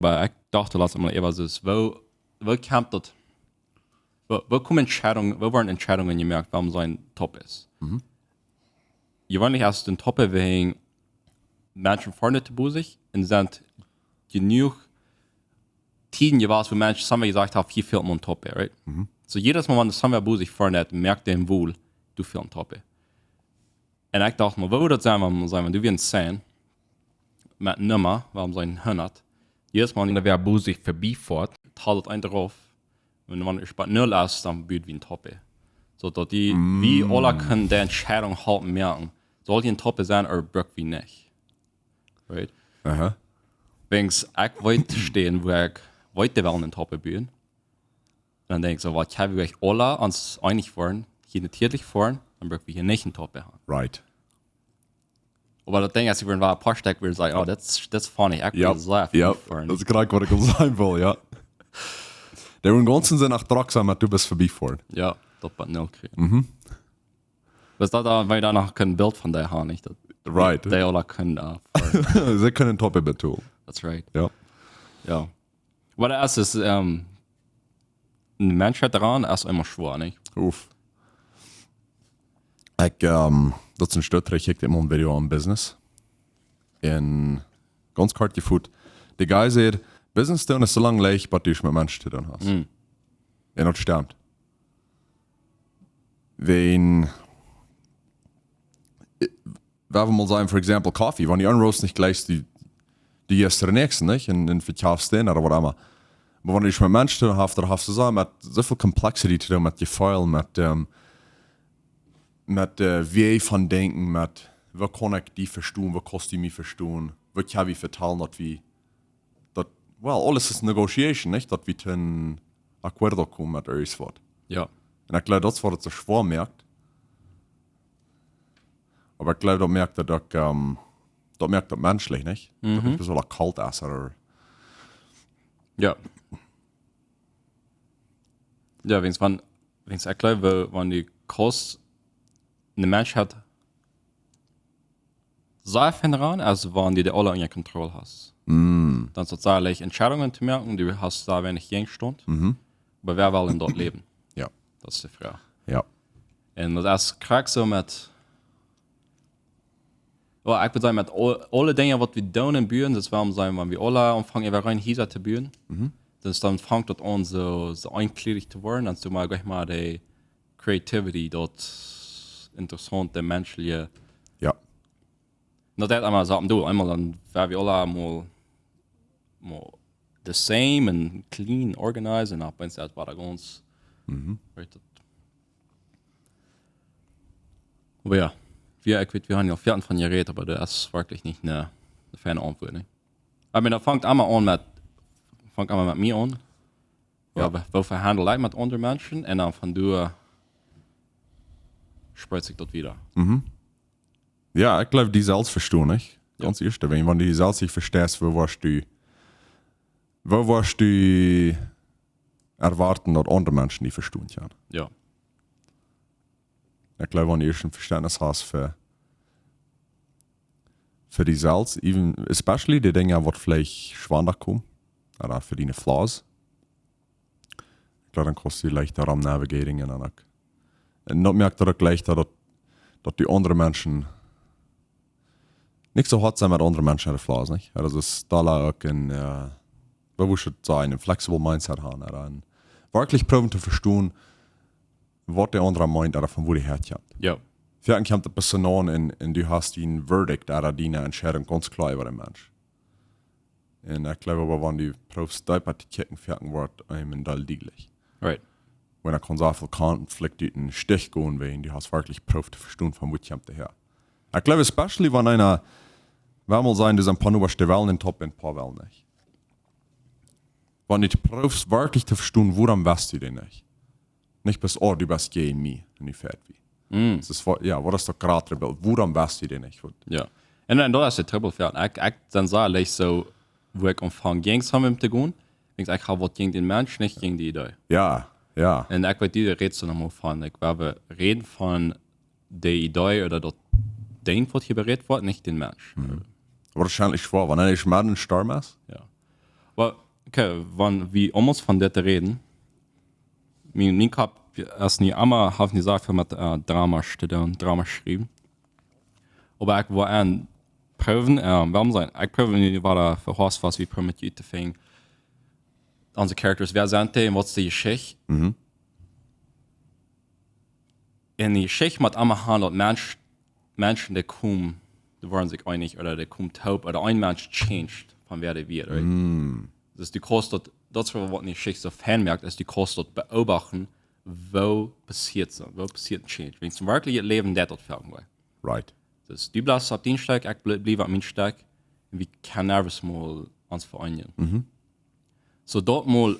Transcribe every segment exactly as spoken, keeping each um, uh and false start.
Oba ekj docht latst emol äwa, es, woo, woo kjemt daut, woo, woo komen Entscheidungen, woo woaren Entscheidungen jemoakt, wuarom soo een Tope es? Mhm. Jeweenlich es een Tope wäajen Menschen foaren to Buss un sent jenuach Tieden jewast, wua Menschen, soo aus wie jesajcht haben, hia fält mie een Tope, right? Mhm. So jiedet Mol, wan soo een Buss foaren deit, moakt dee woll, doa fält een Tope. Un ekj docht mie, woo wudd daut sennen, wan, wan du wieescht een Sign met een Numma, wuarom soo een hundat? Jiedet Mol, wan een Buss verbie foat, talt daut een doarauf. Un wan et bie null es, dan buen wie een Tope. Soo daut dee, wie Mm. aula kjennen de Entscheidunk halpen moaken. Saul hia een Tope sennen, ooda bruck wie nich? Right? Aha. Wäajen ekj weet städen, wua ekj weet, dee wellen een Tope buen. Un dan denkj ekj soo, waut, hab wie aula ons eenich woaren, hia natieedlich foaren, dan bruck wie hia nich een Tope haben. Right. Oba daut Dinkj es, wie wudden waut een poa Stekj wudden sajen, oh, that's, that's funny, ekj Yep, wudden soo yep. foaren. Daut es krakjt waut ekj aul sajen wull, jo. Dee wudden gaunz soo no Truck sennen, mau du best verbie foaren. Jo, daut bie null kjrieen. Mhm. Waut daut dan, wan wie doa noch een Bilt von dee haben, nich? Daut Right. dee aula kjennen, äh, foaren. See kjennen Tope betolen. That's right. Jo. Jo. Oba daut es, es, ähm, een Mensch doaraun es emma schwoa, nich? Uff. Ekj, ähm, daut es een Stoot trigj, ekj deed mol een Video aun Business. Un gaunz kort jefot. De guy säd, Business doonen es soo lang leicht, bat du met Menschen to doonen hast. Mm. Un daut stemt. Wäajen, äh, wan wie mol sajen, for example, Koffie, wan du aunroast nich jlikjst, du, du jeist dän näakjsten, nich? Un, un vekjeefst dän, ooda waut emma. Oba wan du met Menschen to doonen hast, dan hast du soo met soo väl Complexity to doonen, met Jefeel, met, ähm, met, äh, Wäaj von denkjen, met, woo kaun ekj die vestonen, woo kaust du mie vestonen, waut kaun wie vetalen, daut wie, daut, well, aules es negotiation, nich? Daut wie to een acuerdo komen met irjentwaut. Jo. Un ekj jleew, daut es waut et soo schwoa moakt. Oba ekj jleew, daut moakt daut uk, ähm, daut moakt daut menschlich, nich? Daut Mhm. nich soo kalt es, ooda Jo. Jo, wäajen wan, wäajen ekj jleew, wan du kaust, een Mensch haft soo väl doaraun, aus wan du dee aula unja Kontroll hast. Mm. Dan es daut sea leicht Entscheidungen to moaken, du hast sea weinich Jäajenstaunt. Mhm. Oba wäa well en daut Läwen? Jo. Daut es de Froag. Jo. Un daut es krakjt soo met, well, ekj wudd sajen, met aul-, aule Dinja waut wie doonen un buen, daut wull sajen, wan wie aula aunfangen, äwa rein Hiesa to buen, Mhm. dan, dan fangt daut aun soo, soo eenjliedich to woaren, dan es mau jlikj mau de creativity, daut interessaunte menschliche Jo. Daut es emol soo, du, eemol dan, wan wie aula mol, mol the same un clean, organized un opp eemol es daut gaunz, Mhm. weet daut. Oba jo, wie, ekj weet, wie haben aul väl von jerät, oba daut es werkjlich nich een, een feine Auntwuat, nä? Ekj meen, daut fangt emma aun met, fangt emma met mie aun. Jo, Jo. woo, woo vehandel ekj met aundre Menschen? Un dan von doa spreet sikj daut wieda. Mhm. Jo, ekj jleew, die selfst vestonen, nich? Jo. Gaunz ieescht, wan, wan du die selfst nich vesteist, woo woascht du, woo woascht du erwoaten, daut aundre Menschen die vestonen kjennen? Jo. Ekj jleew, wan du ieescht een Vestentnis hast fa, fa die selfst, even, especially de Dinja, waut veleicht schwanda komen, ooda fa diene flaws. Ekj jleew, dan kaust du leichta rom navigating un dan uk. Un daut moakt daut uk leichta, daut, daut du aundre Menschen nich soo hoat sent met aundre Menschen äare flaws, nich? Jo, daut es doa uk een, äh, woo wudd ekj daut sajen, een flexible mindset haben, ooda een werkjlich proowen to vestonen, waut de aundra meent, ooda von wua dee häakjemt. Jo. Foaken kjemt de Persoon aun un, un du hast dien Verdict, ooda diene Entscheidunk gaunz kloa äwa dän Mensch. Un ekj jleew oba, wan du proowst deepa to kjikjen, foaken woat eenem een Deel dietlich. Right. Wan et kaun soo väl Konflikt ut dän Stich gonen, wan du hast werkjlich proowst to vestonen, von wua kjemt dee häa. Ekj jleew, especially wan eena, wan wie mol sajen, doa sent een poa Nobasch, dee wellen een Tope, een poa wellen nich. Wan du proowst werkjlich to vestonen, wuarom wellen dee nich? Nich bloos, oh, du best jäajen mie, un du fäajen wie. Mm. Daut es wa-, jo, waut es daut jratre Bilt? Wuarom wellen dee nich? Jo. Un, un daut es de Trubbel fa mie. Ekj, ekj, dan saj ekj soo, wua ekj aunfang, jäajen soo to gonen. Denkj, ekj hab waut jäajen dän Mensch, nich jäajen de Idee. Jo, jo. Un ekj weet, dee rät soo noch mol von, ekj, wan wie räden von de Idee ooda daut Dinkj, waut hia berät woat, nich dän Mensch. Mhm. Woarschienlich schwoa, wan eena met een Storm es. Jo. Oba Okay, wan wie aulemol von dit räden, mien, mien Kopp es nu emma, haft nu sea väl met äh, Drama to doonen, Drama schriewen. Oba ekj well aun proowen, äh, wuarom sennen, ekj proow nu wada fa Hoas, waut wie proowen met junt to finjen. Onse Characters, wäa sent dee un waut es de Jeschicht? Mhm. En de Jeschicht mott emma gonen daut Mensch, Menschen, dee komen, dee woaren sikj eenich ooda dee komen toop ooda een Mensch changed von wäa dee wia, right? Mm. Dus du kaust daut, daut es waut de Jeschicht soo fein moakt, es du kaust daut beobachten, woo passieet soo, woo passieet een Change. Wan du werkjlich daut Läwen daut, daut fält mie. Right. Dus du blifst opp dien Stekj, ekj blie-, bliew opp mien Stekj. Un wie kjennen nuscht mol ons vereenijen. Mhm. Soo daut mol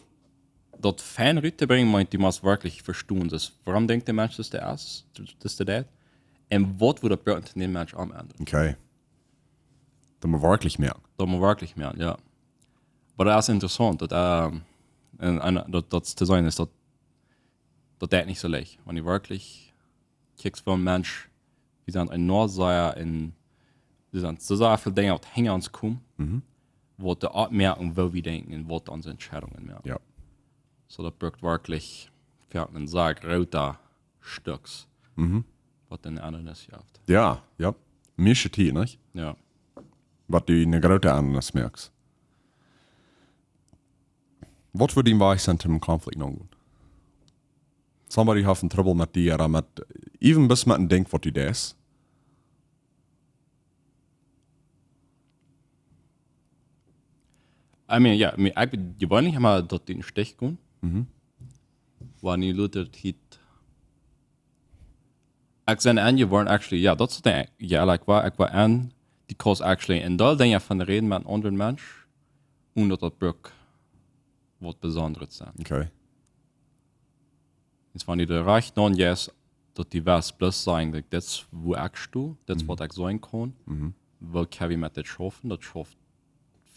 daut fein rut to brinjen, meent, du motst werkjlich vestonen, dus wuarom denkjt de Mensch daut hee es, daut hee daut deit? Un waut woat daut brinjen, daut de Mensch aum Enj? Okay. Daut mott werkjlich mea. Daut mott werkjlich mea, jo. Oba daut es interessaunt, daut, ähm, un, un daut, daut to seenen es daut, daut deit nich soo leicht. Wan du werkjlich kjikjst fa een Mensch, wie sent een Noahsaja un doa sent soo sea väl Dinja waut hinja ons komen, mhm, waut de Oppmoakjunk, woo wie denkjen un waut onse Entscheidungen moaken. Jo. Soo daut brukt werkjlich fa een sea groota Stekj, mhm, waut een Enj es, jo. Jo, jo. Mieeschte Tiet, nich? Jo. Waut du eene groote Enj moakst. Waut wudd dien Wajch sennen, om een Konflikt auntogonen? Somebody haft een Trubbel met die, ooda met, even bloos met een Dinkj waut du deist. I mean, jo, I mean, ekj ben jeweenlich emma daut dee em Stich komen. Mhm. Wan du lutst, daut hieet, ekj sie aunjeworden, actually, jo, daut es de, jo, like, wua, ekj wia aun, because actually, un doa Dinja von räden met een aundren Mensch, un daut daut brukt waut Besondret sennen. Okay. Es wan du de Rajcht aunjeefst, daut du west bloos sajen, like, dit es wua ekj sto, dit es, mhm, waut ekj sennen kaun, mhm, woo kjenn wie met dit schaufen, daut schauft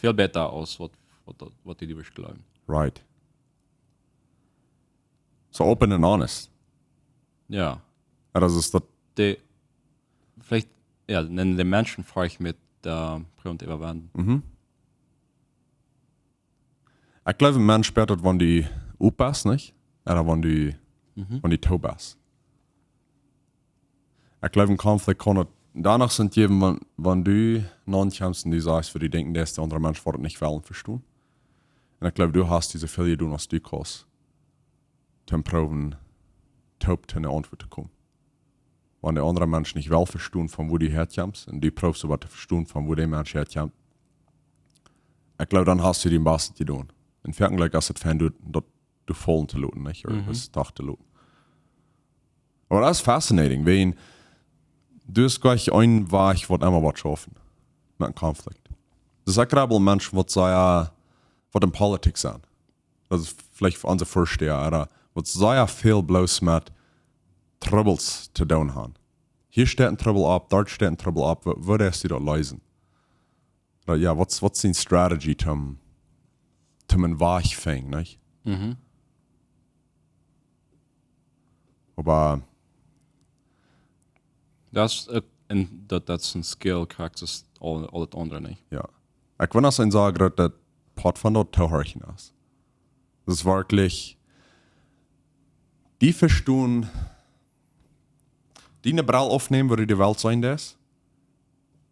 väl bäta aus waut, waut, waut du wurscht jleewen. Right. So open and honest. Jo. Jo, daut es daut. De, veleicht, jo, dan de Menschen veleicht met, äh, proowen to äwawenden. Mhm. Ekj jleew, een Mensch spieet daut, wan du op best, nich? Ooda wan du, mhm, wan du too best. Ekj jleew, een Konflikt kaun et doano sennen, wan, wan du nopp kjemst un du sajst, waut du denkjst, daut de aundre Mensch woat et nich wellen vestonen. Un ekj jleew, du hast dise väl jedonen aus du kaust, om proowen toop to eene Auntwuat to komen. Wan de aundre Mensch nich well vestonen, von wua du häakjemst, un du proowst oba to vestonen, von wua de Mensch häakjemt, ekj jleew, dan hast du dien Bastet jedonen. Un foaken jlikj es et fein, daut, daut du faulen to loten, nich? Ooda, mhm, daut doch to loten. Oba daut es fascinating, wan du hast jlikj een Wajch, waut emma waut schaufen met een Konflikt. Dus ekj jleew, Menschen waut sea, waut en Politik sent. Daut es veleicht fa onse Väastäa, ooda waut sea väl bloos met Trubbels to doonen haben. Hia steit een Trubbel opp, doa steit een Trubbel opp, woo, woo deist du daut leesen? Ooda, jo, waut, waut es dien Strategie, om, om een Wajch finjen, nich? Mhm. Oba daut es uk, un daut, daut es een Skill, krakjt aus aul, aul daut aundre, nich? Jo. Ekj wull noch sajen, soo groot daut Poat von daut Toohorchen es. Daut es werkjlich, dee vestonen, dee eene Brell oppnämen, woo du de Welt seenen deist,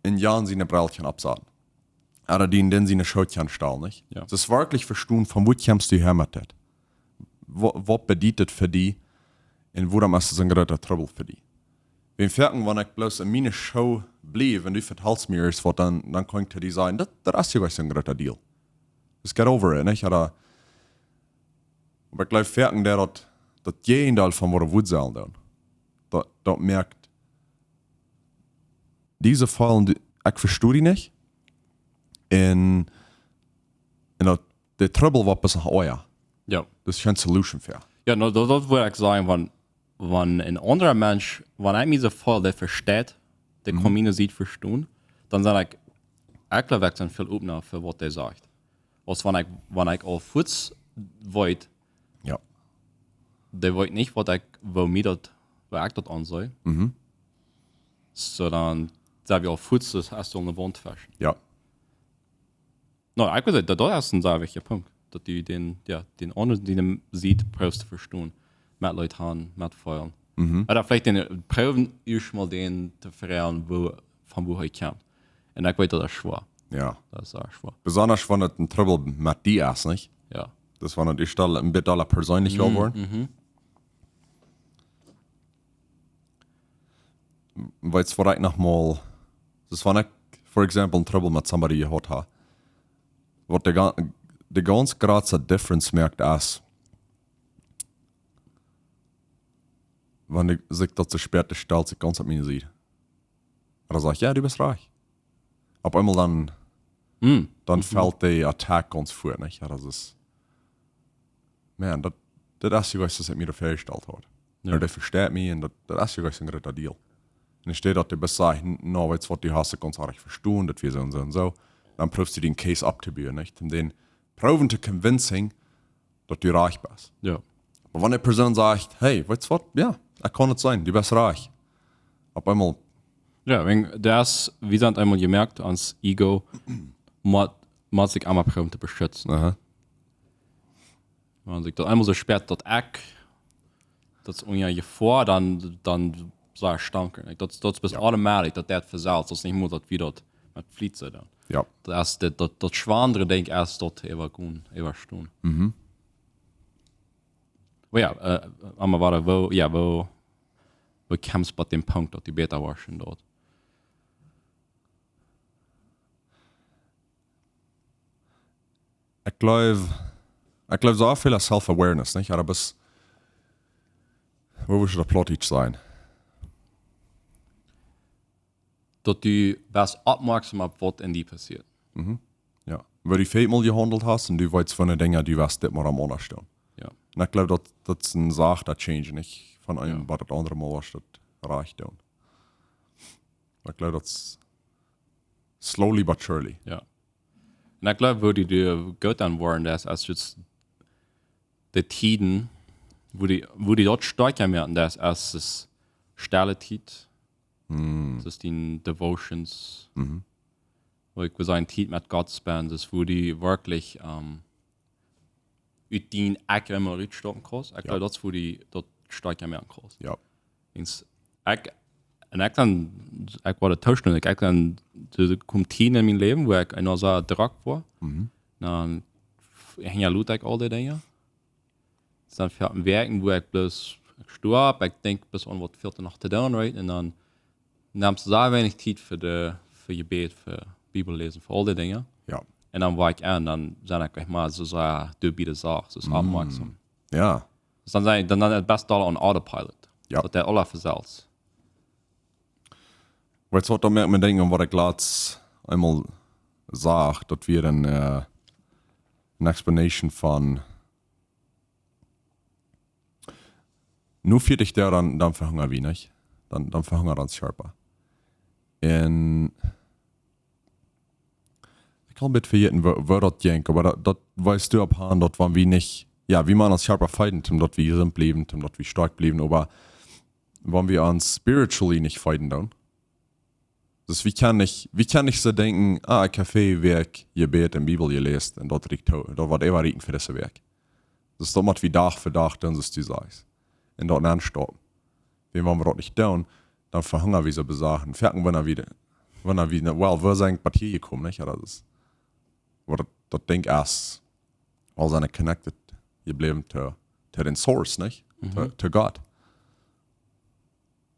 un jo, siene Brell kjennen oppsaten. Ooda dee en dän siene Schoo kjennen stalen, nich? Jo. Daut es werkjlich vestonen, von wua kjemst du häa met dit? Wa-, waut bediet daut fa die? Un wuarom es et een groota Trubbel fa die? Wan foaken, wan ekj bloos en miene Schoo bliew, un du vetalst mie irjent waut, dan, dan kaun ekj to die sajen, daut, daut es jo nich soon groota Deal. Just get over it, nich? Ooda, oba ekj jleew foaken, daut, daut Jäajendeel von waut wie sellen doonen. Daut, daut moakt, dee feelen, dee, ekj vesto die nich. Un, un daut, de Trubbel woat bloos noch oaja. Jo. Daut es kjeene Solution fa. Jo, no, daut, daut wudd ekj sajen, wan, wan een aundra Mensch, wan ekj mie soo feel, dee vesteit, dee, mhm, kaun miene Sied vestonen, dan sie ekj, ekj jleew, ekj sie väl opna fa waut dee sajcht. Aus wan ekj, wan ekj aul fuaz weet, jo, dee weet nich waut ekj, woo mie daut, woo ekj daut aunsee. Mhm. Soo dan sent wie aul fuaz, daut es aul eene Waunt veschen. Jo. No, ekj well sajen, daut, daut es een sea wichtja Punkt. Daut du dän, jo, dän aundren, dee dän sitt, proowst to vestonen. Metleet han, metfeelen. Mhm. Ooda veleicht dän, proowen ieescht mol dän to vestonen, woo, von wua hee kjemt. Un ekj weet, daut es schwoa. Jo. Daut es sea schwoa. Besonda wan et een Trubbel met die es, nich? Jo. Daut wan et ieescht aul een bät perseenlicha woat. Mhm. Weetst waut ekj noch mol, daut wan ekj, for example, een Trubbel met somebody jehaut ha, waut de, ga- de gaunz jratste difference moakt es, wan ekj sikj daut soo spät, dee stalt sikj gaunz opp miene Sied. Un dan saj ekj, jo, du best rajcht. Opp eemol dan, dan felt de attack gaunz fuat, nich? Jo, daut es, man, daut, daut es juist, waut ekj mie doa väajestalt haud. Jo. Un dee vesteit mie un daut, daut es juist een groota Deal. Un enne Städ daut du bloos sajchst, no, weetst waut, du hast et gaunz rajcht vestonen, daut wia soo un soo un soo. Dan proowst du dän case opptobuen, nich? Om dän proowen to convincing, daut du rajcht best. Jo. Oba wan de Persoon sajcht, hey, weetst waut, jo, daut kaun et sennen, du best rajcht. Opp eemol. Jo, wan, daut es, wie sent eemol jemoakt, ons Ego mott, mott sikj emma proowen to beschutzen. Aha. Wan sikj daut eemol soo spät, daut ekj, daut es unja Jefoa, dan, dan saj ekj dank. Daut, daut es bloos automatic, daut deit von selfst, daut es nich mea daut wie daut met Fliet soo doonen. Jo. Daut es daut, daut, daut schwoare Dinkj es daut äwa gonen, äwastonen. Mhm. Oba jo, äh, emma wada, woo, jo, woo, woo kjemst du bie dän Punkt, daut du bäta woascht en daut? Ekj jleew, ekj jleew, soo väl es self-awareness, nich? Oba best, woo wudd daut opp Plautdietsch sennen? Daut du best oppmoaksom opp waut en die passieet. Mhm. Jo. Woo du väl mol jehaundelt hast un du weetst von de Dinja, du west dit mol aum aundasch doonen. Jo. Un ekj jleew, daut, daut es een sachte change, nich? Von eent Jo. bat daut aundre Mol es daut rajcht doonen. Ekj jleew, daut es slowly but surely. Jo. Un ekj jleew, woo du, du goot aun woaren, daut es, es just de Tieden, woo du, woo du daut stoakja moaken deist, es, es stelle Tiet, Mm. daut es dee Devotions, Mhm. woo ekj, woo soo eene Tiet met Gott spend, daut es woo du werkjlich, ähm, ut dien Eck emol rutstappen kaust. Ekj Jo. jleew, daut es woo du daut stoakja moaken kaust. Jo. Eens, ekj, un ekj dan, ekj woa daut tostonen, ekj, ekj dan, doa kjeemen Tieden en mien Läwen, woo ekj enorm soo drock woa. Mhm. Dan f-, hinjaloot ekj aul dee Dinja. Dan fa Wäakjen, wua ekj bloos, ekj sto opp, ekj denkj bloos aun waut väl noch to doonen, right? Un dan nemst du sea weinich Tiet fa de, fa Jebäd, fa Bibel läsen, fa aul dee Dinja. Jo. Un dan woa ekj aun, dan sie ekj ieescht mol soo, soo, du bie de Sach, soo Mm. oppmoaksom. Jo. Dan sie, dan, dan best du aul aun Autopilot. Jo. Daut deit aules von selfst. Weetst waut, daut moakt mie denkjen aun waut ekj latst eemol sach, daut wia een, äh, een Explanation von, nu vieetich Doag, dan, dan vehunga wie, nich? Dan, dan vehungat ons Kjarpa. Un ekj kaun een bät vejäten, woo, woo daut jinkj, oba daut, daut wees doaropp han, daut wan wie nich, jo, wie motten ons Kjarpa feeden, om daut wie jesunt bliewen, om daut wie stoakj bliewen, oba wan wie ons spiritually nich feeden doonen, daut wie kjennen nich, wie kjennen nich soo denkjen, ah, ekj hab väl Wäakj jebät un Bibel jeläst un daut rieekjt too, daut woat äwarieekjen fa dise Wäakj. Daut es daut, waut wie Dach fa Dach doonen, soo aus du sajchst. Un daut aunstoppen. Wan, wan wie daut nich doonen, dan vehunga wie soo bie Sachen. Foaken, wan wie, wan wie, well, wie sent bie hia jekomen, nich? Jo, daut es, waut daut, daut Dinkj es, well, sent connected jebläwen to, to dän Source, nich? To, Mhm. to Gott.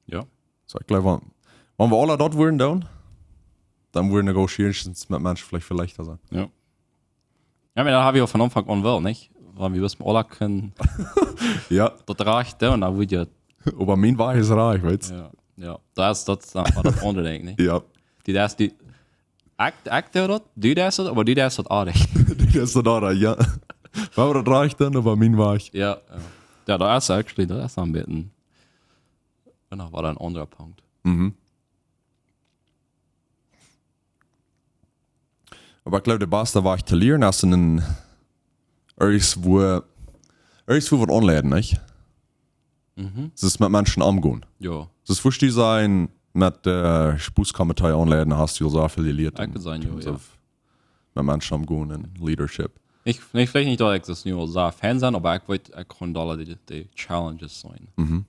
Jo. Soo, ekj jleew, wan, wan wie aule daut wudden doonen, dan wudden de Negotiations met Menschen veleicht väl leichta sennen. Jo. Jo, oba daut hab wie uk von Aunfank aun well, nich? Wan wie wisten, aule kjennen Jo. daut rajcht doonen, dan wudd je Oba mien Wajch es rajcht, weetst? Jo, jo. Daut es, daut es dan waut daut aundre Dinkj, nich? Jo. Dee, daut es dee, ekj, ekj doo daut, du deist daut, oba du deist daut aundasch. Du deist daut aundasch, jo. Wie haben daut rajcht doonen, oba mien Wajch. Jo, jo. Jo, daut es actually, daut es een bät, wan noch waut een aundra Punkt. Mhm. Oba ekj jleew, de baste Wajch to lieren es en, irjentwua, irjentwua waut aunleiden, nich? Mhm. Daut es met Menschen omgonen. Jo. Daut es, woo du sajen, met, äh, Sposs Komitee aunleiden, hast du aul soo väl jelieet Ekj in sajen, jo, terms jo. of met Menschen omgonen un leadership. Nich, nich, veleicht nich daut ekj daut nu aul soo fein sie, oba ekj weet, ekj kaun doa de, de Challenges seenen. Mhm.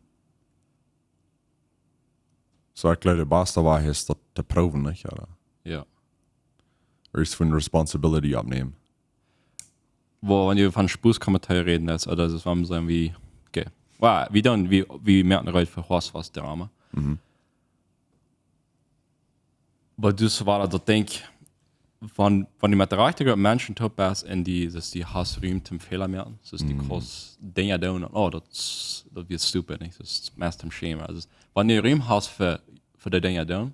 Soo, ekj jleew, de baste Wajch es daut to proowen, nich? Ooda? Jo. Ieescht von Responsibility aufnämen. Woo, wan du von Spuss Kommentare räden deist, ooda daut es, wan sent wie, okay. Well, wie dan, wie, wie moaken Rut fa Hoas waut Drama. Mhm. Oba daut wia daut Dinkj, wan, wan du met de rajchte Grupp Menschen toop best un dee, daut dee hast Rum toom Fäla moaken, daut dee Mhm. kaust Dinja doonen, oh, daut, daut wia stupid, nich? Daut es meist toom schämen. Aulsoo, wan du Rum hast fa, fa dee Dinja doonen,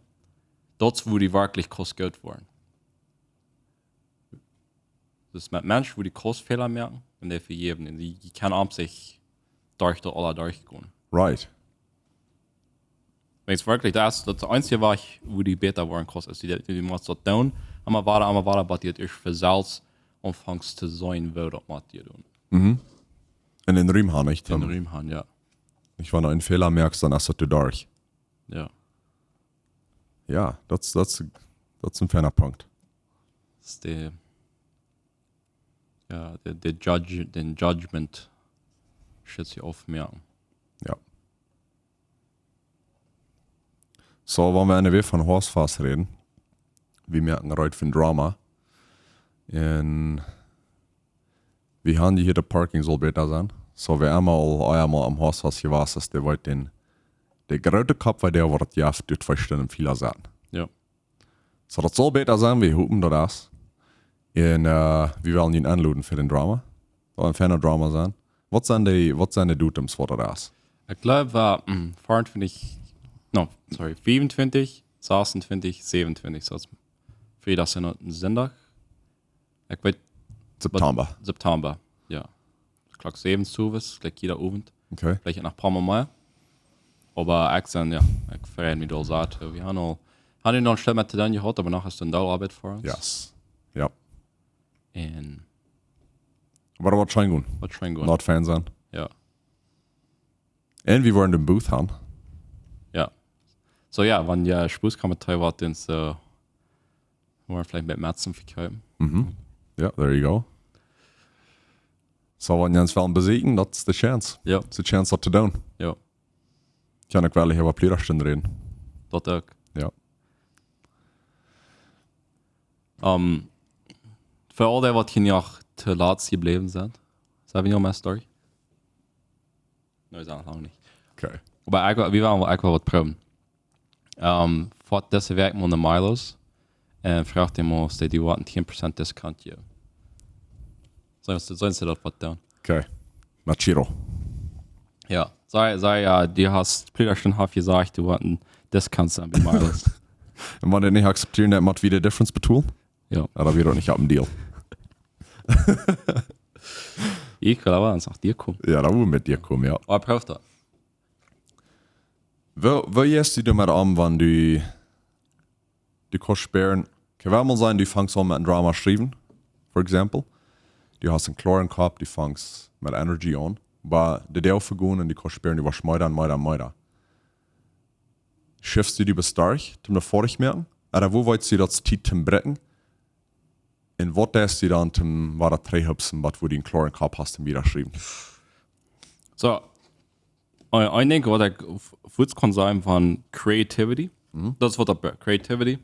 daut es wua dee werkjlich kaust goot woaren. Daut es met Menschen, wua dee kaust Fäla moaken un dee vejäwen. Un dee, dee kjennen opp sikj derch daut aula derchgonen. Right. Wan et werkjlich daut es, daut de eensje Wajch, wua dee bäta woaren kaust, es dee, dee mott daut doonen, emma wieda, emma wieda, bat dee daut ieescht fa selfst aunfangt to seenen, woo daut mott dee doonen. Mhm. Un dän Rum han, nich? Dän Rum han, jo. Nich, wan du eenen Fäla moakst, dan es daut doa derch. Jo. Jo, daut es, daut es, daut es een feina Punkt. Daut es de, jo, de, de Judge, dän Judgment schutz je opp moaken. Jo. Soo, wan wie nu wada von Hoas waut räden, wie moaken Rut fa Drama. Un wie han hia, de Parking saul bäta sennen. Soo, wäa emma aul eemol aum Hoas wia jewast, dee weet dän, de groote Kopp, woo dee woat, jo, daut twee Stunden Fäla sennen. Jo. Soo, daut saul bäta sennen, wie hopen daut es. Un, äh, wie wellen junt enloden fa dän Drama. Daut woat een feina Drama sennen. Waut sent de, waut sent de Datums, waut daut es? Ekj jleew, äh, mm, veeauntwintich, no, sorry, fiefuntwintich, sasuntwintich, säwenuntwintich, soo daut es Friedach un Sindach. Ekj weet, September. September, jo. Klock säwen Owes, jlikj jieda Owent. Okay. Veleicht noch een poa Mol mea. Oba ekj sie, jo, ekj frei mie doll soo. Wie haben aul, haben noch een Stekj met to doonen jehaut, oba noch es een Deel Oabeit fa ons. Yes. Jo. Un Oba daut woat scheen gonen. Woat scheen gonen. Lot Fan sennen. Jo. Un wie woaren dän Booth han. Jo. Soo jo, wan jie Spuss Kommentare woaren, dan, äh, woaren veleicht met Metzen vekjeepen. Mhm. Jo, there you go. Soo, wan jie ons wellen besieekjen, daut es de Chance. Jo. Daut es de Chance, daut to doonen. Jo. Kjenn ekj woll hia äwa Pliedachstund räden. Daut uk. Jo. Ähm, fa aul dee, waut hia noch too lat jebläwen sent, sent wie noch mea Story? Nä, sent noch lang nich. Okay. Oba ekj, wie wellen, ekj well waut proowen. Ähm, foat dise Wäakj mol no Milos. Un froag dee mol, aus dee die woaren tieen Prozent Discount jäwen. Soo, soo, soo es daut waut dan. Okay. Machiro. Jo. Saj, saj, jo, du hast, Pliedachstund haft jesajcht, du woascht een Discount sennen bie Milos. Un wan dee nich akzeptieren, dan mott wie de Difference betolen? Jo. Jo, dan wia daut nich opp dän Deal. Ekj well oba dan no die komen. Jo, dan mott wie met die komen, jo. Oba proow daut. Woo, woo jeist du doamet om, wan du, du kaust späaren, kaun mol sennen, du fangst aun met een Drama schriewen, for example. Du hast een kloaren Kopp, du fangst met Energy aun. Oba de Doag vegonen un du kaust späaren, du woascht meeda un meeda un meeda. Schiffst du die bie Starch, om daut foadich to moaken? Ooda woo weetst du, daut es Tiet to breaken? Un waut deist du dan, om wada trigjhupsen, waut wua du een kloaren Kopp hast, om wada schriewen? Soo, een, een Dinkj, waut ekj f-, fuaz kaun sajen von Creativity. Mhm. Daut es waut daut, Creativity.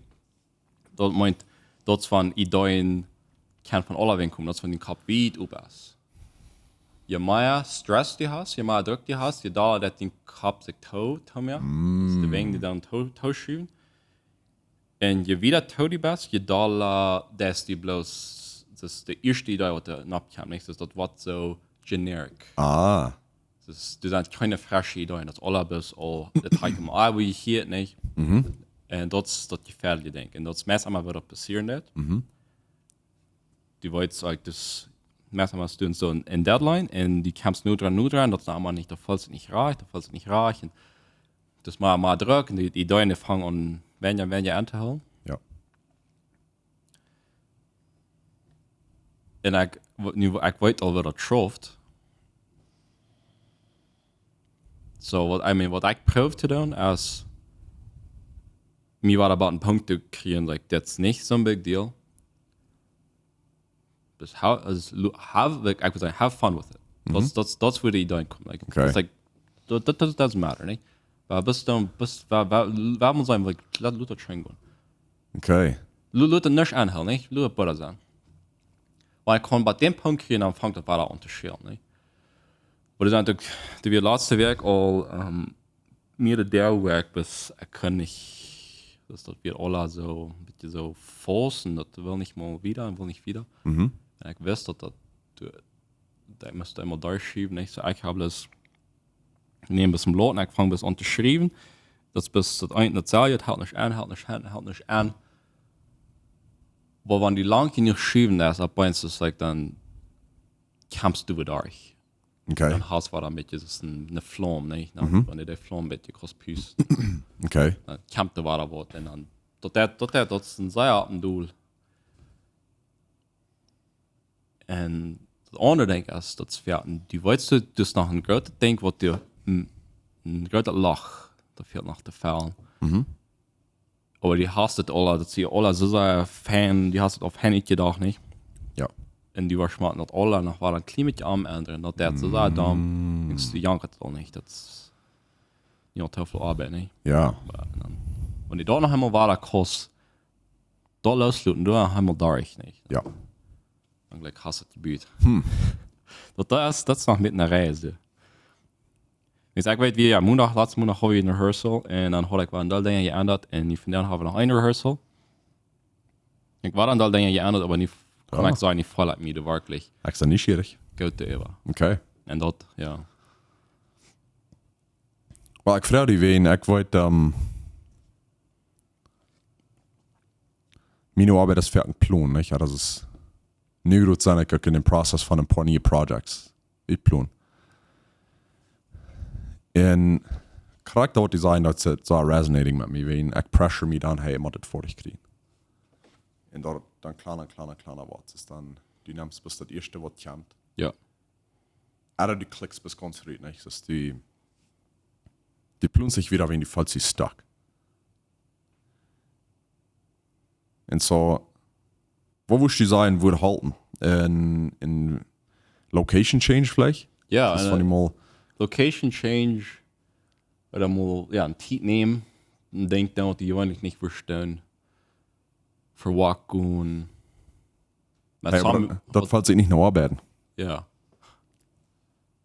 Daut meent, daut es von Ideeen, kaun von aule Winkel komen, daut es von dän Kopp wiet op es. Je mea Stress du hast, je mea Druck du hast, je dolla daut dän Kopp sikj too, too moaken. Mm. Daut es de Wing, dee dan too, too schuwen. Un je wieda too du best, je dolla daut du bloos, daut es de ieeschte Idee, waut doa nopp kjemt, nich? Daut, daut woat soo generic. Ah. Daut es, doa sent kjeene fresche Ideeen, daut es aule bloos aul, daut hab ekj mol, ah, woo jie hia, nich? Mhm. Un daut es daut jefäadelje Dinkj. Un daut es meist emma, waut doa passieren deit. Mhm. Du weetst, like, daut es meist emma, daut es soo een, een Deadline un du kjemst no doaraun, no doaraun, daut es emma nich, daut felt sikj nich rajcht, daut felt sikj nich rajcht. Un daut es mau, mau Druck un dee, dee Ideeen, dee fangen aun, weinja, weinja auntohoolen. Jo. Un ekj, wa-, nu, ekj weet aul, woo daut schauft. Soo, waut, I mean, waut ekj proow to doonen, es, mie wada bie een Punkt to kjrieen, like, daut es nich soon big deal. Just have, just lo- have, like, I would say, have fun with it. That's that's that's where the idea comes. Like, Okay. It's like, that, that, that doesn't matter, ne? But best don't best, wer wer wer muss sein, like, let Luther train gehen. Okay. Lu- Luther nicht anhören, ne? Luther Buddha sein. Weil ich kann bei dem Punkt hier anfangen, das weiter unterstellen, ne? Wo die sind, die wir letzte Woche all, ähm, mir der Woche bis, ich kann nicht, das dort wir alle so, bitte so forcen, das will nicht mal wieder und will nicht wieder. Mhm. Ja, ich weiß, dass das, du, da musst du immer durchschieben, nicht? So, ich habe das, nehmen bis zum Lot, ich fange bis an zu schreiben. Das bis das ein, das selbe, halt nicht an, halt nicht an, halt nicht an. Aber wenn du lang genug schieben lässt, ab eins ist, like, dann kommst du wieder durch. Okay. Dann hast du wieder ein bisschen, das ist ein, eine Flamme, nicht? Dann, Wenn du die Flamme ein bisschen groß pust, Okay. Dann kommt der wahre Wort. Und dann, dort, dort, dort, dort ist ein sehr auf dem Duel. Und das andere Ding ist, das fehlt, du weißt, du hast noch ein großes Ding, was dir, ein, ein großes Loch, da fehlt noch zu füllen. Mhm. Aber du hast es alle, das sie alle so sehr fein, du hast es auf Handy gedacht, nicht? Ja. Und du warst mal das alle noch mal ein klein bisschen am ändern, das der so sehr dumm, denkst du, ja, das auch nicht, das ist ja, too viel Arbeit, nicht? Ja. Aber dann, wenn du dort noch einmal weiter kommst, dort loslassen, du noch einmal durch, nicht? Ja. Dann gleich hast du das Gebiet. Das, das ist noch mit einer Reise. Jetzt, ich weiß, wie, ja, Montag, letzten Montag habe ich ein Rehearsal und dann habe ich ein paar Dinge geändert und von dann haben wir noch ein Rehearsal. Ich war ein paar Dinge geändert, aber nicht, kann Ja. Ich sagen, nicht voll mit mir, wirklich. Extra neugierig. Gut, der war. Okay. Und dort, ja. Well, ich frage dich, wen, ich weiß, ähm, meine Arbeit ist für einen Plan, nicht? Ja, das ist, nu wird sein, ich in dem Prozess von ein paar neue Projects. Ich plan. Und korrekt, was du sagst, das ist so resonating mit mir, wen, ich pressure mich dann, hey, ich muss das fertig kriegen. Und dort dann kleiner, kleiner, kleiner wird es. Dann, du nimmst bis das erste, was kommt. Ja. Oder du klickst bis ganz rut, nicht? Das ist die, die plunst sich wieder, wenn du fühlst dich stuck. Und so, wo würdest du sagen, wo halten? In, in Location Change vielleicht? Ja, Das ist äh, von dem mal. Location Change oder mal, ja, eine Zeit nehmen und denk dann, die gewöhnlich nicht verstehen. Für Walk gehen. Hey, aber das, das fällt sich nicht nach Arbeiten. Ja.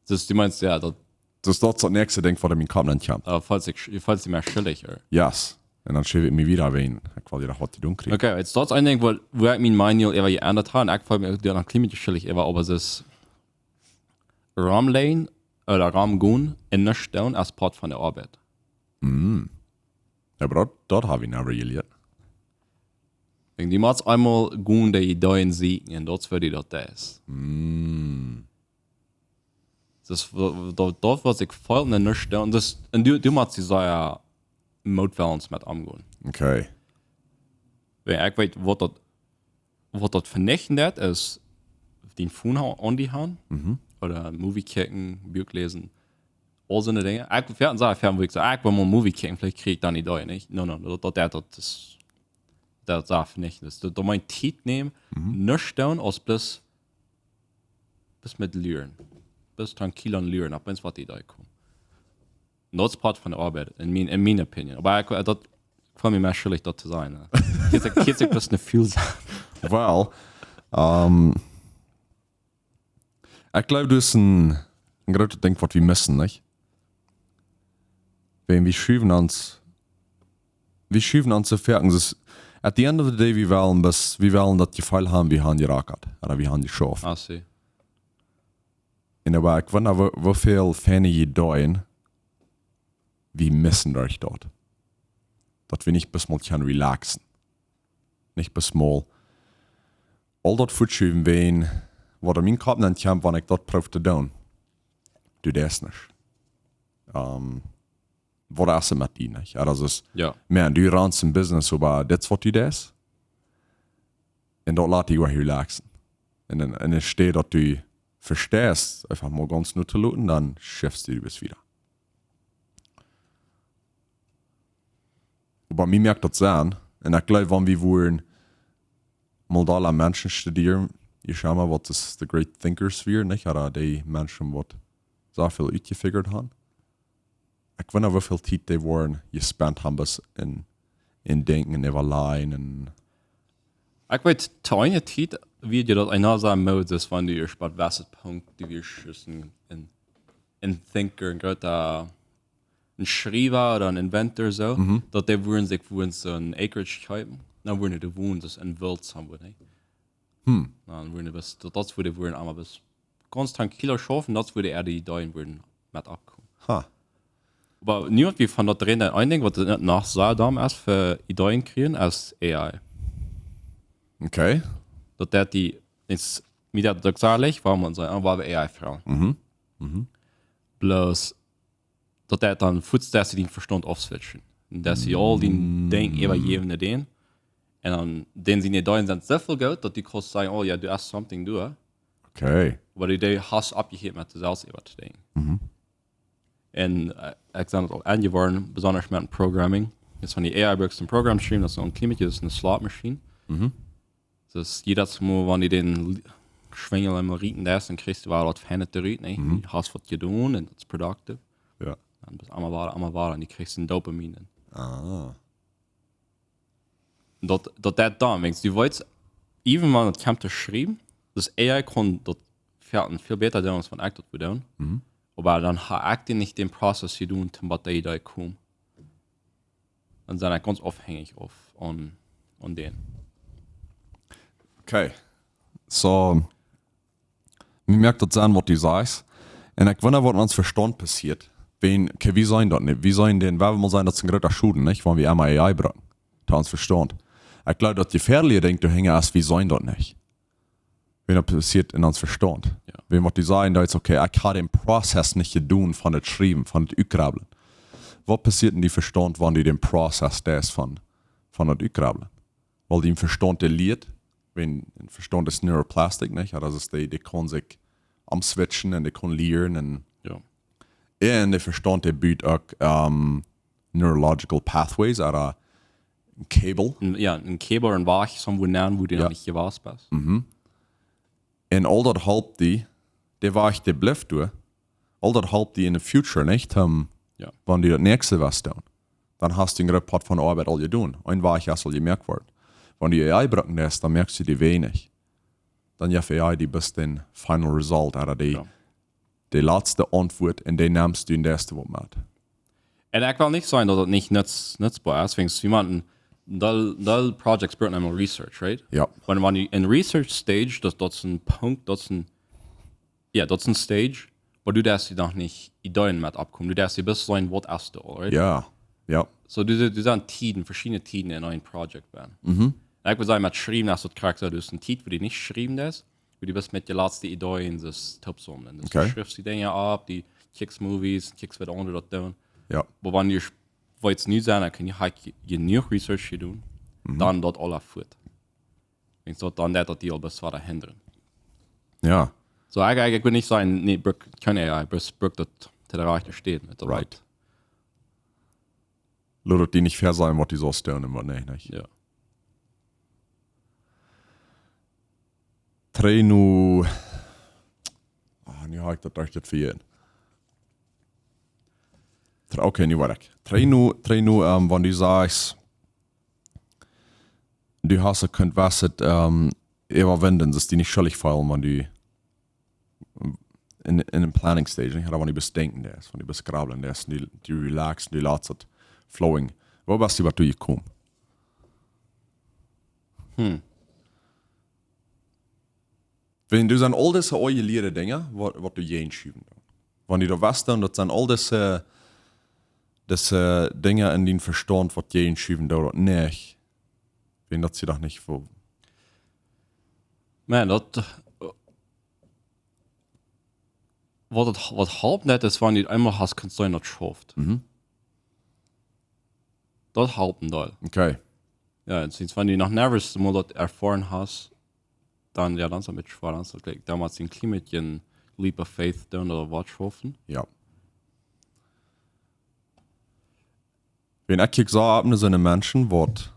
Das, du meinst, ja, das, Das ist das nächste Ding, was in meinen Kopf dann kommt. äh, falls ich, falls ich mehr schuldig wäre. Yes. Und dann schiebe ich mich wieder, wenn ich quasi noch was zu tun kriege. Okay, jetzt das ein Ding, wo, wo ich mein Manual immer geändert habe, und ich freue mich, der noch ziemlich schuldig war, aber es ist Raum lehnen oder Raum gehen und nicht stellen als Part von der Arbeit. Mhm. Ja, aber das, das habe ich never gelernt. Wenn du mal einmal gehen, die Ideen sehen, und das würde das ist. Mhm. Das, w- w- dort, dort was ich voll in der Nischt und das, und du, du machst die sehr Motwellens mit umgehen. Okay. Wenn ich weiß, was das, was das vernichten wird, ist den Phone ha- on die Hand Mhm. oder Movie kicken, Buch lesen, all so eine Dinge. Ich werde sagen, fern, wo ich sage, ich will mal Movie kicken, vielleicht kriege ich dann die Idee, nicht? No, no, das, das, das, das, das darf nicht. Das, das mein Tiet nehmen, Mhm. nicht stellen, als bloß, bloß mit Lüren. Bloß tranquil an Lüren, ab wenn es was die Idee kommt. Und das ist Part von der Arbeit, in, mein, in meiner Opinion. Aber ich, das fällt mir mehr schuldig, das zu sein. Ne? Hier ist, hier ist bloß eine Fuel. Well, ähm, ich glaube, das ist ein, ein großes Ding, was wir müssen, nicht? Wenn wir schieben uns, wir schieben uns zu fertig, das ist, at the end of the day, wir wollen, bis, wir wollen das Gefühl haben, wir haben gerackert, oder wir haben geschafft. Ah, see. Und aber ich wundere, wo, wie viele feine Ideen wir missen durch dort. Dass wir nicht bloß mal können relaxen. Nicht bloß mal all das fortschieben, wenn, was in meinen Kopf dann kommt, wenn ich das probiere zu tun. Du deist nicht. Ähm, was ist mit dir, nicht? Ja, das ist, Ja. man, du runnst ein Business, aber das, was du deist, und dort lässt dich auch relaxen. Und dann, und dann steht, dass du verstehst, einfach mal ganz nur zu lassen, dann schiebst du das wieder. Aber mir merkt das an, und ich glaube, wenn wir würden mal da Menschen studieren, Ieescht emol waut es de great thinkers wieren, nich? Ooda dee Menschen waut soo väl utjefigurt haben. Ekj wunda woo väl Tiet dee woaren jespent haben bloos en, en denkjen, äwalajen un Ekj weet, to eene Tiet wia daut eena soo Moses, wan du ieescht bie waut Punkt, du wieescht een, een, een thinker, een groota, een Schriewa ooda een inventor soo, Mhm. daut dee wudden sikj wudden soon acreage kjeepen, dan wudden dee wudden daut een Welt haben, nich? Hm. Dan wudden dee bloos, daut, daut wudden, wudden emma bloos gaunz tranquilo schaufen, daut wudden äa dee Ideeen wudden met aufkomen. Ha. Oba nu waut wie von daut räden, een Dinkj waut noch soo domm es fa Ideeen kjrieen es A I. Okay. Daut deit die, es, wie daut uk saj, waut maun sajcht, oh, wie haben A I Froagen. Mhm. Mhm. Bloos, daut deit dan fuaz, daut see dän Vestaunt aufswitchen. Un daut see aul dän Mm. Denkjen äwajäwen no dän. Un dan, dän siene Ideeen sent soo väl goot, daut du kaust sajen, oh jo, du hast something, du. Okay. Oba du, du hast oppjehieet met die selfst äwa to denkjen. Mhm. Un, äh, ekj sie daut aul aunjeworden, besonda met Programming. Daut es von die A I Books een Program schrieen, daut es een Kjliemetje, daut es een Slot Machine. Mhm. Daut es jiedet Mol, wan du dän L-, Schwenjel eemol rieten deist, dan kjrichst du wada waut Fienet trigj, nä? Mhm. Du hast waut jedonen un daut es productive. Jo. Dan best emma wada, emma wada un du kjrichst een Dopamin. Ah. Daut, daut deit dan, wan du weetst, even wan et kjemt to schriewen, daut A I kaun daut väl, väl bäta doonen aus wan ekj daut wudd doonen. Mhm. Oba dan hab ekj dan nich dän Prozess jedonen, toom bie dee Idee komen. Dan sie ekj gaunz aufhänjich auf aun, aun dän. Okay. So, mie moakt daut Senn, waut du sajchst. Un ekj wunda, waut met ons Vestaunt passieet. Wan, okay, wie seenen daut nich? Wie seenen dän, wie wellen sajen, daut es een groota Schoden, nich? Wan wie emma A I brucken. To ons Vestaunt. Ekj gleew, daut jefäadelje Dinkj doahinja es, wie seenen daut nich. Wan daut passieet en ons Vestaunt. Jo. Wan waut du sajchst, daut es okay, ekj hab dän Prozess nich jedonen von daut Schriewen, von daut Utgrubblen. Waut passieet en dien Vestaunt, wan du dän Prozess deist von, von daut Utgrubblen? Wiels dien Vestaunt dee lieet, wan een Vestaunt es neuroplastic, nich? Jo, daut es dee, dee kaun sikj omswitchen un dee kaun lieren un Jo. Un dee Vestaunt dee but uk, ähm, neurological pathways, ooda een Kabel. Een, jo, een Kabel, een Wajch, soo wua nenn, wua du Jo. noch nich jewast best. Mhm. Un aul daut halpt die, dee Wajch, dee blift doa, aul daut halpt die en de future, nich? Ähm, Jo. wan du daut näakjste west doonen. Dan hast du een groot Poat von de Oabeit aul jedonen. Een Wajch es aul jemoakt worden. Wan du A I brucken deist, dan moakst du dee weinich. Dan jeft A I die bloos dän final result, ooda dee Jo. de latste Auntwuat un dee nemst du en daut ieeschte waut met. Un ekj well nich sajen, daut daut nich nutz-, nutzboa es, wiels wie motten, deel, deel Projects brucken emma research, right? Jo. Wan, wan du en research stage, daut, daut es een Punkt, daut es een, jo, daut es een stage, oba du deist die noch nich Ideeen met aufkomen. Du deist die bloos seenen, waut es doa, right? Jo, jo. So, du, du sent Tieden, veschiedne Tieden en een Project bennen. Mhm. Un ekj well sajen, met schriewen es daut krakjt soo, du hast eene Tiet, wua du nich schriewen deist, wua du best met dien latste Ideeen, daut toopsaumlen. Daut Okay. Du schriefst die Dinja opp, du kjikjst Movies, kjikjst waut aundre daut doonen. Jo. Oba wan du weetst nu sennen, dan kaun je, hast je-, jenuach research jedonen, Mhm. dan daut aula fuat. Wiels daut dan daut, daut die aul bloos wada hindren. Jo. So, ekj, ekj, ekj well nich sajen, nä, bruck kjeen A I, bruck, bruck daut to de rajchte Städ met de Right. Lot daut die nich väasajen, waut du saust doonen un waut nich, nich? Jo. Trigj no, ah, nu hab ekj daut, daut ekj daut vejäten. Tre-, okay, nu weet ekj. Trigj no, trigj no, ähm, wan du sajchst, du hast daut kunt, waut et, ähm, äwawenden, daut die nich schuldich feelen, wan du en, en een planning stage, nich? Ooda wan du best denkjen deist, wan du best grubblen deist, du, du relaxen, du latst daut flowing. Woo best du doatoo jekomen? Hm. Wiels du sent aul dise aul jelieede Dinja, waut, waut du jäajen schuwen deist. Wan du daut weetst, dan, daut sent aul dise, dise Dinja en dien Vestaunt, waut jäajen schuwen doonen, daut nich. Wiels daut sie doch nich fa. Maun, daut, äh, waut et, waut halpt, daut es, wan du eemol hast, kaust du daut schaufen. Mhm. Daut halpt een Deel. Okay. Jo, un sinds wan du noch never mol daut erfoaren hast, dan, jo, dan es et een bät schwoa, dan es et, like, dan motst du een kjlien bät leap of faith doonen ooda waut schaufen. Jo. Wan ekj kjikj soo opp no soone Menschen, waut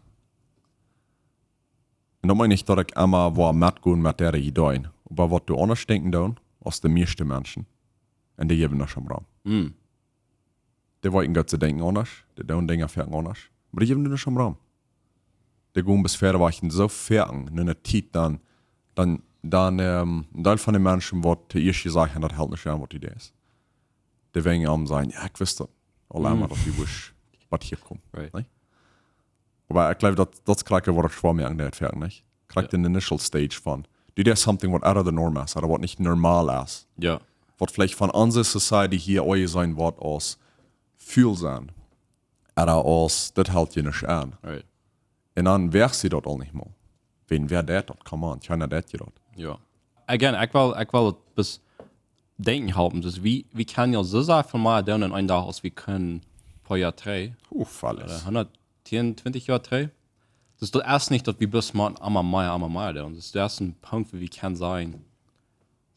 Daut meent nich, daut ekj emma woa metgonen met dee Ideen. Oba waut dee aundasch denkjen doonen aus de mieeschte Menschen. Un dee jäwen nuscht om Rom. Mm. Dee weeten goot, see denkjen aundasch, dee doonen Dinja foaken aundasch. Oba dee jäwen nuscht om Rom. Dee gonen bat wieda wajch un soo foaken, en eene Tiet dan, dan, dan, ähm, een Deel von de Menschen woat ieescht sajen, daut helt nich aun waut du deist. Dee woaren am sajen, jo, ekj wist daut. Aul emma, daut du wist, waut hia kjemt. Right. Nich? Oba ekj jleew, daut, daut es krakjt waut daut schwoa moaken deit, foaken, nich? Krakjt Jo. En de initial stage von, du deist something waut out of the norm es, ooda waut nich normal es. Jo. Waut veleicht von onse society hia aunjeseenen woat aus ful sennen. Ooda aus, daut helt je nich aun. Right. Un dan woagen see daut aul nich mea. Wäa, wäa deit daut? Come on, kjeena deit je daut. Jo. Again, ekj well, ekj well daut bloos denkjen halpen. Dus wie, wie kjennen jo soo sea väl mea doonen en een Dach aus wie kunnen poa Joa trigj. Uff, aules. Ooda hundat tieen, twintich Joa trigj. Dus daut es nich daut wie bloos motten emma mea, emma mea doonen. Dus daut es een Punkt wua wie kjennen sajen,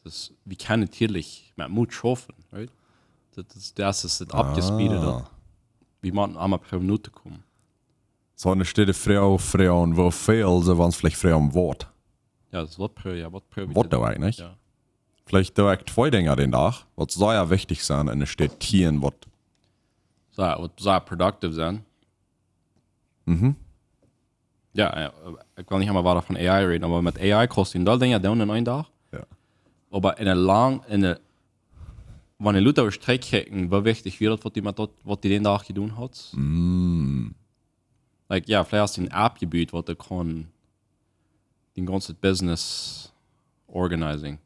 dus wie kjennen natieedlich met Moot schaufen, right? Daut es, daut es daut oppjespeedet, daut wie motten emma proowen no to komen. Soo, enne Städ froag, froag, woo väl, soo, wan veleicht froag om waut. Jo, daut es waut proow, jo, waut proow wie Waut to doo ekj, nich? Jo. Veleicht doo ekj twee Dinja dän Dach, waut sea wichtich sent, enne Städ tieen, waut Soo, waut sea productive sent. Mhm. Jo, jo, ekj well nich emma wieda von A I räden, oba met A I kaust du een Deel Dinja doonen en een Dach. Jo. Oba en de lang, en de, wan du lota woascht trigjkjikjen, woo wichtich wia daut, waut du met daut, waut du dän Dach jedonen hast. Mm. Like, jo, veleicht hast du een App jebut, waut du kaust dien gaunzet Business organizing.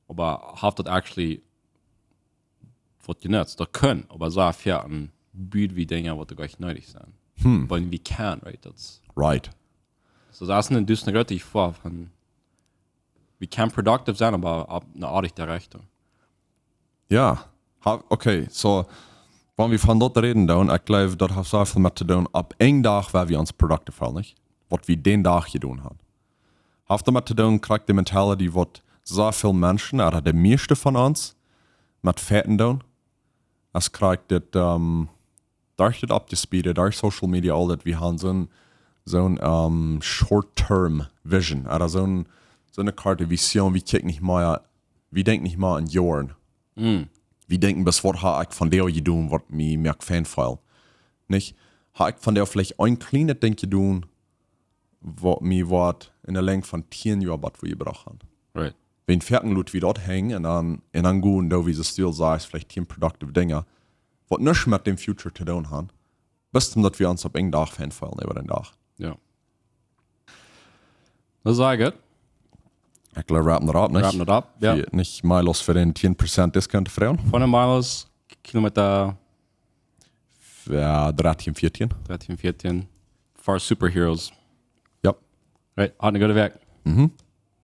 Oba haft daut actually waut jenutzt? Daut kunn, oba soo foaken buen wie Dinja, waut doa goanich needich sent. Hm. Wan wie kjennen, right? Daut es, Right. soo, daut es een, daut es een groote Jefoa von, wie kjennen productive sennen, oba opp eene aardige Richtunk. Jo. Ha, okay, soo, wan wie von daut räden doonen, ekj jleew, daut haft sea väl met to doonen, opp een Dach, woo wie ons productive feelen, nich? Waut wie dän Dach jedonen haben. Haft doamet to doonen, krakjt de mentality, waut sea väl Menschen, ooda de mieeschte von ons, met Feiten doonen, aus krakjt dit, ähm, derch dit oppjespeedet, derch Social Media, aul daut, wie haben soo'n, soo'n, ähm, short-term vision, ooda soo'n, soo'n korte Vision, wie kjikjen nich mea, wie denkjen nich mea en Joaren. Mm. Wie denkjen, bloos waut hab ekj vondoag jedonen, waut mie moakt fein feelen. Nich? Hab ekj vondoag veleicht een kjlienet Dinkj jedonen, waut mie woat en de Lenjd von tieen Joa waut wua jebrocht haben. Right. Wan foaken lot wie daut henjen un dan, un dan gonen, daut wie soo stil sajen, veleicht tieen productive Dinja, waut nuscht met däm future to doonen haben. Bloos om daut wie ons opp een Dach fein feelen äwa dän Dach. Jo. Daut es sea goot. Ekj jleew, wrappen daut opp, nich? Wrappen daut opp, jo. Wie nich mea los fa dän tieen Prozent Discount to froagen. Von de Miles, Kilometer Jo, dartieen, vieetieen. dartieen, vieetieen. For Superheroes. Jo. Right, haud eene goode Wäakj. Mhm.